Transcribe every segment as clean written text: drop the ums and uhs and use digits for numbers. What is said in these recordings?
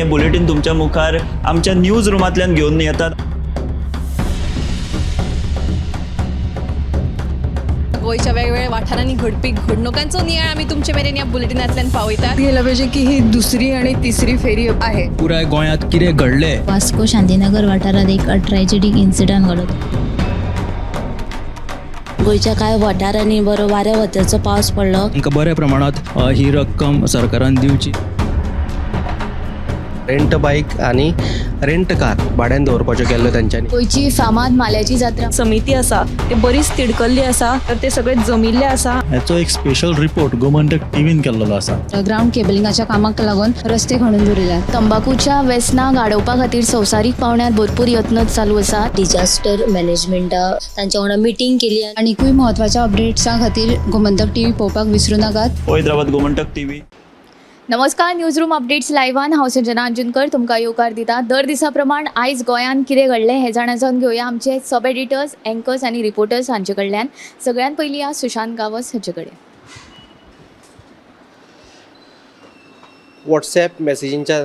हें बुलेटीन तुमच्या मुखार आमच्या न्यूज रुमांतल्यान घेवन येतात. गोंयच्या वेगवेगळ्या वाठारांनी घडपी घडणुकांचो नियाळ आमी तुमचे मेरेन ह्या बुलेटिनांतल्यान पावयतात. गेलं पाहिजे की ही दुसरी आणि तिसरी फेरी आहे. पुराय गोंयांत कितें घडलें. वास्को शांतीनगर वाठारांत एक ट्रॅजेडीक इन्सिडंट घडलो. गोंयच्या कांय वाठारांनी बरो वाऱ्या वताचो पावस पडलो. तांकां बऱ्या प्रमाणांत ही रक्कम सरकारान दिवची. रेंट बायक आनी रेंट कार भाड्यान दवरपाच्यो केल्ल्यो तेंच्यांनी. गोंयची फामाद माल्याची जात्रा. समिती आसा ते बरीच तिडकल्ली आसा, तर ते सगळे जमिल्ले आसा. हाचो एक स्पेशल रिपोर्ट गोमंतक टीव्हीन केल्लो आसा. ग्रावंड केबलिंगाच्या कामाक लागून रस्ते खणून दवरिल्यात. तंबाकूच्या वेसनाक आडोवपा खातीर संवसारीक पांवड्यार भरपूर यत्न चालू आसात. डिजास्टर मॅनेजमेंटा तांच्या वांगडा मिटींग केली. आनिकूय म्हत्वाच्या अपडेट्सां खातीर गोमंतक टीव्ही पळोवपाक विसरूं नाकात. पळयत रावात गोमंतक टीव्ही. नमस्कार, न्यूज रूम अपडेट्स लायव्हान हांव संजना अंजुनकर तुमकां येवकार दिता. दर दिसा प्रमाण आयज गोंयांत कितें घडलें हें जाणा जावन घेवया आमचे सब एडिटर्स, एंकर्स आनी रिपोर्टर्स हांचे कडल्यान. सगळ्यात पयलीं या सुशांत गांवस हांचे कडेन. वॉट्सॅप मॅसेजींच्या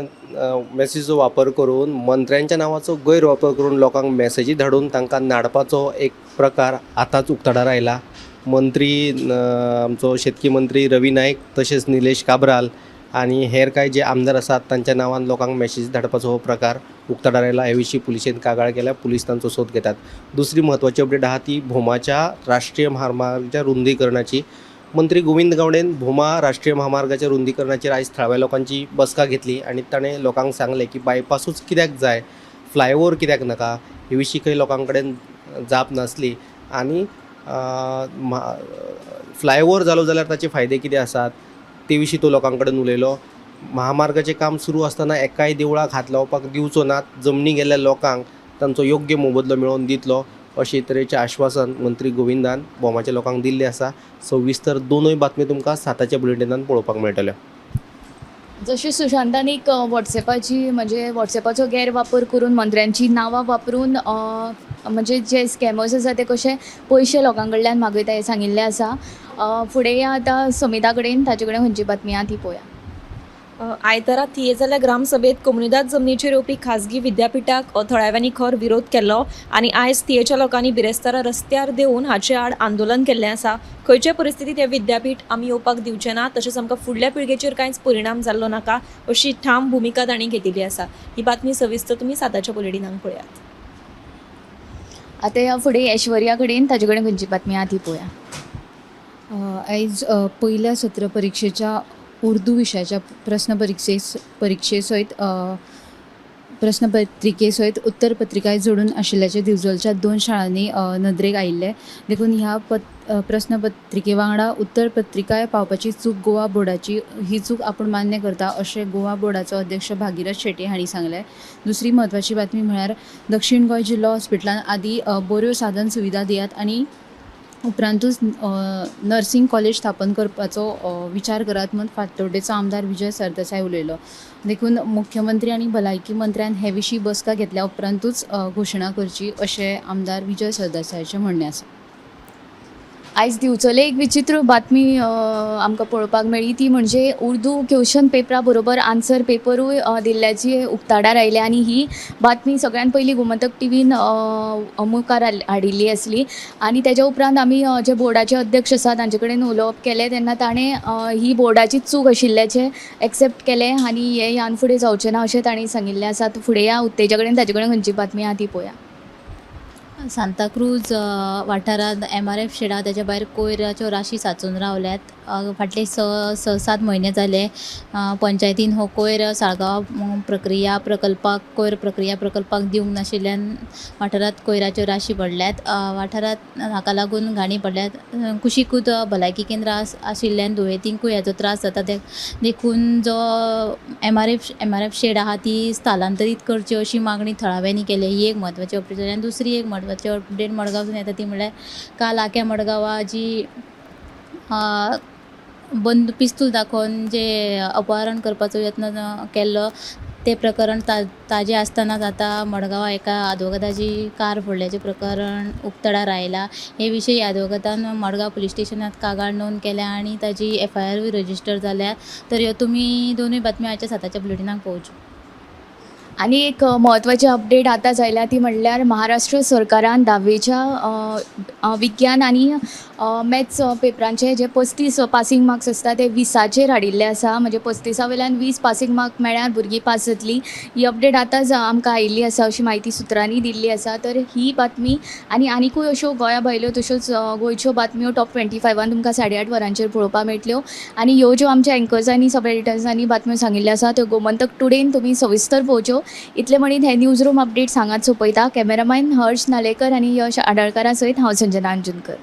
मॅसेजीचो वापर करून मंत्र्यांच्या नांवाचो गैरवापर करून लोकांक मॅसेजी धाडून तांकां नाडपाचो एक प्रकार आतांच उक्ताडार आयला. मंत्री आमचो शेतकी मंत्री रवी नायक तशेंच निलेश काब्राल आनी हेर कांय जे आमदार आसात तांच्या नांवान लोकांक मॅसेजी धाडपाचो हो प्रकार उक्ताडार आयला. हे विशीं पुलिशेन कागाळ केल्या, पुलीस तांचो सोद घेतात. दुसरी म्हत्वाची अपडेट आहा ती भोमाच्या राष्ट्रीय म्हामार्गाच्या रुंदीकरणाची. मंत्री गोविंद गावडेन भोमा राष्ट्रीय म्हामार्गाच्या रुंदीकरणाचेर आयज थळाव्या लोकांची बसका घेतली आनी ताणें लोकांक सांगलें की बायपासूच कित्याक जाय, फ्लायओवर कित्याक नाका, हे विशीं खंय लोकां कडेन जाप नासली. आनी फ्लायओवर जालो जाल्यार ताचे फायदे कितें आसात ते विशीं तो लोकां कडेन उलयलो. महामार्गाचें काम सुरू आसतना एकाय देवळाक हात लावपाक दिवचो नात, जमनी गेल्ल्या लोकांक तांचो योग्य मोबदलो मेळोवन दितलो अशे तरेचें आश्वासन मंत्री गोविंदान भोमाच्या लोकांक दिल्लें आसा. सविस्तर दोनूय बातमी तुमकां 7च्या बुलेटिनान पळोवपाक मेळटल्यो. जशें सुशांतान एक वॉट्सॅपाची म्हणजे वॉट्सॅपाचो गैरवापर करून मंत्र्यांची नांवां वापरून म्हणजे जे स्कॅमर्स आसा ते कशे पयशे लोकां कडल्यान मागयता हें सांगिल्लें आसा. फुडें या आतां समिता कडेन, ताचे कडेन खंयची बातमी आहा ती पळोवया. आयतारा थिये जाल्या ग्रामसभेत कोमुनिदाद जमनीचेर येवपी खाजगी विद्यापिठाक थळाव्यांनी खर विरोध केल्लो आनी आयज थियेच्या लोकांनी बिरेस्तारा रस्त्यार देंवून हाचे आड आंदोलन केल्लें आसा. खंयचे परिस्थितींत हें विद्यापीठ आमी येवपाक दिवचें ना, तशेंच आमकां फुडल्या पिळगेचेर कांयच परिणाम जाल्लो नाका अशी ठाम भुमिका तांणी घेतिल्ली आसा. ही बातमी सविस्तर तुमी 7च्या बुलेटिनाक पळयात. आतां ह्या फुडें ऐश्वर्या कडेन, ताचे कडेन खंयची बातमी आहा ती पळोवया. आयज पयल्या सत्र परिक्षेच्या उर्दू विशयाच्या प्रस्न परीक्षे सयत प्रस्नपत्रिके सयत उत्तरपत्रिकाय जोडून आशिल्ल्याचें दिवचलच्या 2 शाळांनी नदरेक आयिल्लें. देखून ह्या प्रस्नपत्रिके वांगडा उत्तरपत्रिकाय पावपाची चूक गोवा बोर्डाची, ही चूक आपूण मान्य करता अशें गोवा बोर्डाचो अध्यक्ष भागीरथ शेट्ये हांणी सांगलें. दुसरी म्हत्वाची बातमी म्हळ्यार दक्षीण गोंय जिल्लो हॉस्पिटलान आदी बऱ्यो साधन सुविधा दियात आनी उपरांतूच नर्सिंग कॉलेज स्थापन करपाचो विचार करात म्हूण फातोड्डेचो आमदार विजय सरदेसाय उलयलो. देखून मुख्यमंत्री आनी भलायकी मंत्र्यान हे विशीं बसका घेतल्या उपरांतूच घोशणा करची अशें आमदार विजय सरदेसायाचें म्हणणें आसा. आयज दिवचले एक विचित्र बातमी आमकां पळोवपाक मेळ्ळी, ती म्हणजे उर्दू क्वेशन पेपरा बरोबर आन्सर पेपरूय दिल्ल्याची उक्ताडार आयल्या आनी ही बातमी सगळ्यान पयलीं गोमंतक टीव्हीन मुखार हाडिल्ली आसली. आनी तेज्या उपरांत आमी जे बोर्डाचे अध्यक्ष आसा तांचे कडेन उलोवप केलें तेन्ना ताणें ही बोर्डाची चूक आशिल्ल्याचें एक्सेप्ट केलें आनी हें ह्यान फुडें जावचें ना अशें तांणी सांगिल्लें आसा. फुडें या उत्तेजा कडेन, ताचे कडेन खंयची बातमी आहा ती पळोवया. सांताक्रूज वाठारांत MRF शेडा ताच्या भायर कोयराच्यो राशी साचून रावल्यात. फाटले 6-7 म्हयने जाले पंचायतीन हो कोयर साळगांव प्रक्रिया प्रकल्पाक कोयर प्रक्रिया प्रकल्पाक दिवंक नाशिल्ल्यान वाठारांत कोयराच्यो राशी पडल्यात. वाठारांत हाका लागून घाणी पडल्यात. कुशीकूच भलायकी केंद्र आशिल्ल्यान दुयेंतींकूय हाचो त्रास जाता. देखून जो MRF shade आहा ती स्थलांतरीत करची अशी मागणी थळाव्यांनी केल्या. ही एक म्हत्वाची अपडेट. आनी दुसरी एक म्हत्वाची अपडेट मडगांवसून येता ती म्हणल्यार काल आक्या मडगांवा जी बंद पिस्तूल दाखोवन जे अपहरण करपाचो यत्न केल्लो ते प्रकरण ताजें आसतनाच आतां मडगांवां एका आदवोगादाची कार फोडल्याचें प्रकरण उक्तडार आयलां. हे विशीं आदवोगादान मडगांव पुलीस स्टेशनांत कागाळ नोंद केल्या आनी ताजी FIR रजिस्टर जाल्या. तर ह्यो तुमी दोनूय बातम्यो आयच्या 7च्या बुलेटिनाक पळोवच्यो. आनी एक म्हत्वाची अपडेट आतांच आयल्या ती म्हणल्यार महाराष्ट्र सरकारान धावेच्या विज्ञान आनी मॅथ्स पेपरांचे जे 35 पासींग मार्क्स आसता ते 20चेर हाडिल्ले आसा. म्हणजे 35 वयल्यान 20 पासींग मार्क मेळ्ळ्यार भुरगीं पास जातली. ही अपडेट आतांच आमकां आयिल्ली आसा अशी म्हायती सुत्रांनी दिल्ली आसा. तर ही बातमी आनी आनिकूय अश्यो गोंया भायल्यो तश्योच गोंयच्यो बातम्यो टॉप 25 तुमकां 8:30 वरांचेर पळोवपाक मेळटल्यो. आनी ह्यो ज्यो आमच्या एंकर्सांनी सब एडिटर्सांनी बातम्यो सांगिल्ल्यो आसा त्यो गोमंतक टुडेन तुमी सविस्तर पळोवच्यो. इतले म्हणीत हे न्यूज रूम अपडेट सांगात सोंपयता. कॅमेरामॅन हर्ष नालेकर आनी यश आडळकारा सयत हांव संजना अंजुनकर.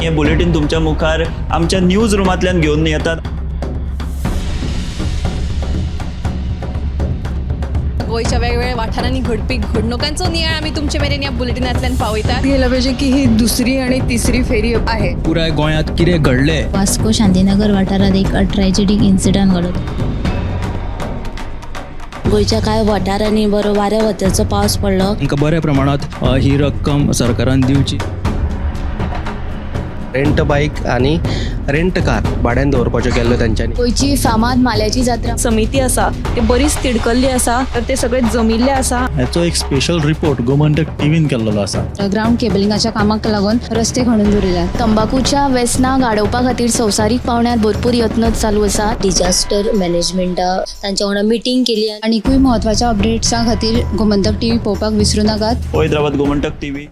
हे बुलेटीन तुमच्या मुखार आमच्या न्यूज रुमांतल्यान घेवन येतात. गोंयच्या वेगवेगळ्या वाठारांनी घडपी घडणुकांचो नियाळ आमी तुमचे मेरेन ह्या बुलेटिनांतल्यान पावयतात. गेलं पाहिजे की ही दुसरी आणि तिसरी फेरी आहे. पुराय गोंयांत कितें घडलें वास्को शांतीनगर वाठारांत एक ट्रॅजेडीक इन्सिडंट घडलो. गोंयच्या कांय वाठारांनी बरो वाऱ्या वताचो पावस पडलो. तांकां बऱ्या प्रमाणांत ही रक्कम सरकारान दिवची. रेंट बायक आनी रेंट कार भाड्यान दवरपाच्यो केल्ल्यो तेंच्यांनी. गोंयची फामाद माल्याची जात्रा समिती आसा ते बरीच तिडकल्ली आसा, तर ते सगळे जमिल्ले आसा. हाचो एक स्पेशल रिपोर्ट गोमंतक टीव्हीन केल्लो आसा. ग्रावंड केबलिंगाच्या कामाक लागून रस्ते खणून दवरिल्यात. तंबाखूच्या वेसनाक आडोवपा खातीर संवसारीक पावंड्यार भरपूर यत्न चालू आसात. डिजास्टर मॅनेजमेंटा तांच्या वांगडा मिटींग केली. आनिकूय म्हत्वाच्या अपडेट्सां खातीर गोमंतक टीव्ही पळोवपाक विसरूं नाकात. पळयत रावात गोमंतक टीव्ही.